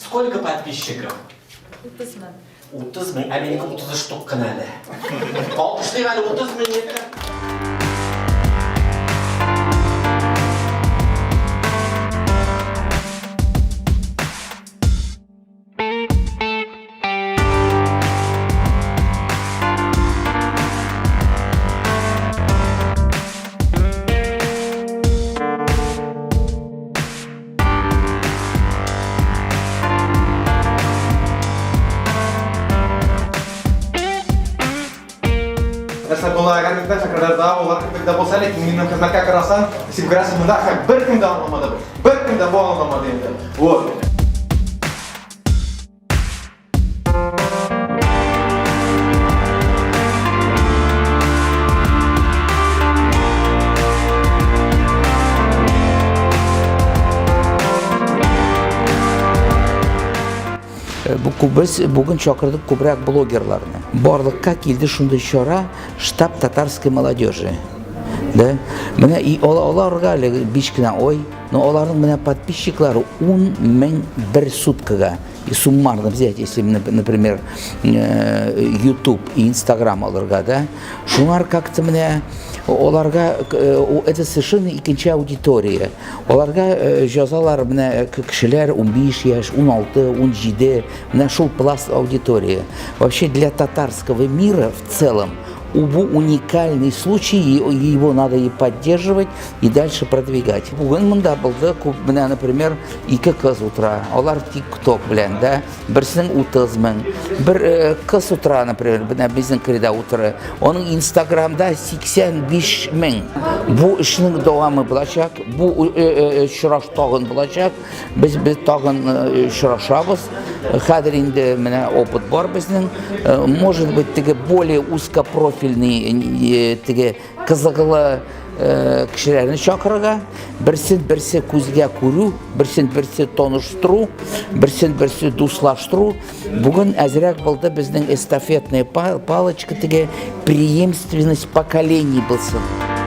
Сколько подписчиков? 30 мең. 30 мең, ә минеке 33 штук кына әле. Алкышлыйк әле 30 мең егетләр. Нәрсә була, әгәр бездә фикерләрдә алар кебек дә булса, ләкин минем хезмәткә карасаң, син күрәсең, монда һәм беркем дә аңламады. Беркем дә бу аңламады инде. Вот. Бу без бүген чакырдык күбрәк блогерларны. Барлыкка килде шундый чара штаб татарской молодежи. Да? Менә аларга әле 5 кенә ой, но аларның менә подписчиклары 10 мең бер суткага. И суммарно взять, если, например, YouTube и Instagram алырга, да, шуңар как-то менә аларга это совершенно икенче аудитория. Аларга җазалар менә кешеләр 15 яшь, 16, 17, менә шул пласт аудитория. Вообще для татарского мира в целом бу уникальный случай, и его надо и поддерживать, и дальше продвигать. Бүген монда булды, күп менә, например, ике кыз утыра, алар TikTok белән, да, берсенең 30 мең, бер э, кыз утыра, например, менә безнең кредә утыра, аның Инстаграмда 85 мең. Бу эшнең дәвамы булачак, бу э, э, очраш тагын булачак, без без тагын очрашабыз. Хәзер инде менә опыт бар безнең. Может быть, теге более узкопрофильный теге кызыклы кешеләрне чакырырга, берсен берсе күзгә күрү, берсен берсе таныштыру, берсен берсе дуслаштыру. Бүген әзрәк булды безнең эстафетная палочка теге преемственность поколений булсын.